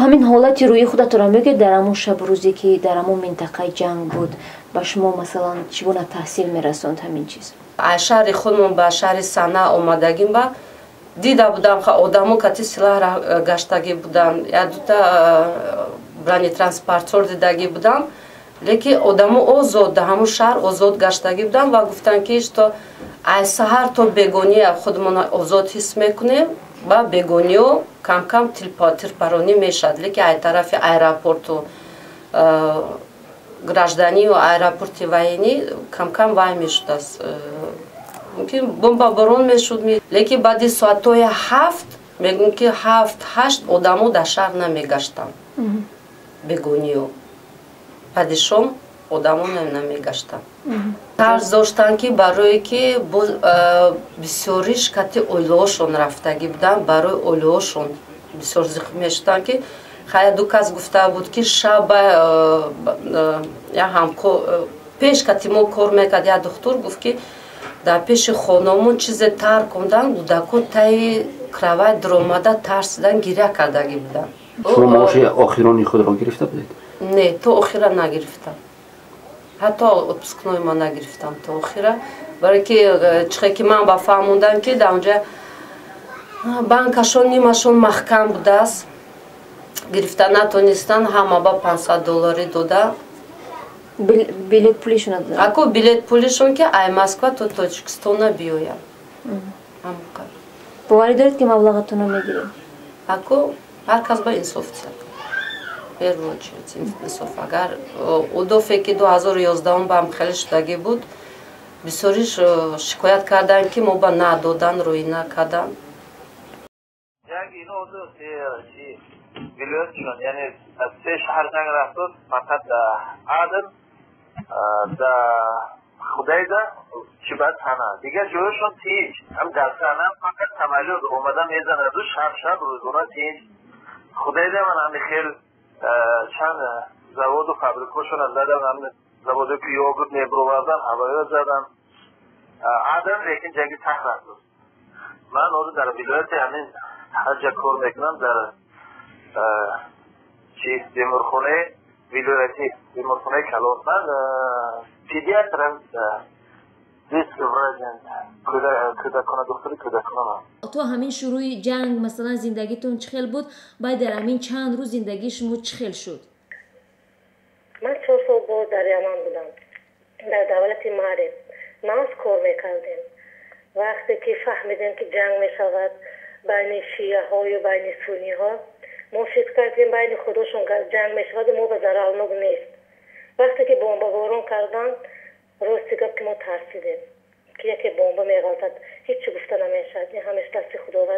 Ҳамин ҳолати рӯҳии худатонро мегӯед, дар ҳамон шабу рӯзе, ки дар ҳамон минтақаи ҷанг буд, ба шумо, масалан, чӣ гуна таъсир мерасонд ҳамин чиз? Аз шаҳри худмон ба шаҳри Сана омадагим, ба дида будам, одамо кати силаҳ гаштагӣ буданд, як дута бронетранспортёр дидагӣ будам, лекин одамо озод дар ҳамун шаҳр озод гаштагӣ буданд ва гуфтанд, ки что аз саҳар то бегония худмон озод ҳис мекунем ва бегониё камкам тирпаронӣ мешавад, лекин аз тарафи аэропорту гражданию аэропорти военный камкам вай мешудааст, мумкин бомбаборон мешуд. Лекин баъди соатҳои 7, мегӯм, ки 7-8 одамо дар шаҳр намегаштанд. Бегониё, баъди шом одамо намегаштанд. Тарс доштанд, ки барое ки бисёриш кати оилаошон рафтагӣ буданд, барои оилаошон бисёр зиқ мешуданд, ки хая ду кас гуфта буд, ки шаба як ҳамко пеш кати мо кор мекард, як духтур гуфт, ки дар пеши хонамон чизе таркондан, кӯдако таи кровать дуромада, тарсидан, гиря кардагӣ буданд. Шумо маоши охирони худро гирифта будед? Не, то охира нагирифтам, ҳатто отпускной ма нагирифтам то охира, барое ки чихе ки ман ба фаҳмондам, ки дар онҷа банкашон нимашон маҳкам будааст, гирифта натонистан, ҳама ба 500 долларӣ дода. Билет пулишон? Ако билет пулишон, ки ай Москва то Тоҷикистона биёяд. Боварӣ доред, ки маблағатонро мегиред? Ако ҳар кас ба инсоф, первую очередь инсоф. Агар удофе ки 2011 ба ҳам хеле шудагӣ буд, бисёриш шикоят карданд, ки мо ба надодан, рӯӣ накардан. Ҷанг ино вилоятшон, яъне аз се шаҳр ҷанг рафтод, фақат Адн, да Худайда, чи баъд Сана, дигар ҷояшон тинҷ. Ҳам дар Сана фақат самолёт омада мезанаду шаб шаб, рӯзона тинҷ. Худайда ман ҳами хел чанд заводу фабрикошона задан, ҳам заводе ки йогурт мебуровардан, ҳавоё задан. Адан лекин ҷанги сахт рафтод. Ман ҳозир дар вилояти ҳамин ҳаҷа кор мекунам, дар чи беморхонаи вилоятӣ, беморхонаи калон. Ман педиатрам, детский врач, кӯдакона, духтури кӯдаконам. То ҳамин шурӯи ҷанг, масалан, зиндагитон чӣ хел буд? Баъд дар ҳамин чанд рӯз зиндагии шумо чӣ хел шуд? Ман 4 сол боз дар Яман будам, дар давлати Мариб нағз кор мекардем. Вақте ки фаҳмидем, ки ҷанг мешавад байни шияҳою байни суниҳо, мо фикр кардем, байни худошон ҷанг мешаваду мо ба зарарнок нест. Вақте ки бомбаборон карданд, рости гап, ки мо тарсидем, ки яке бомба меғалтад, ҳеччи гуфта намешавад. Ин ҳамеш дасти Худованд.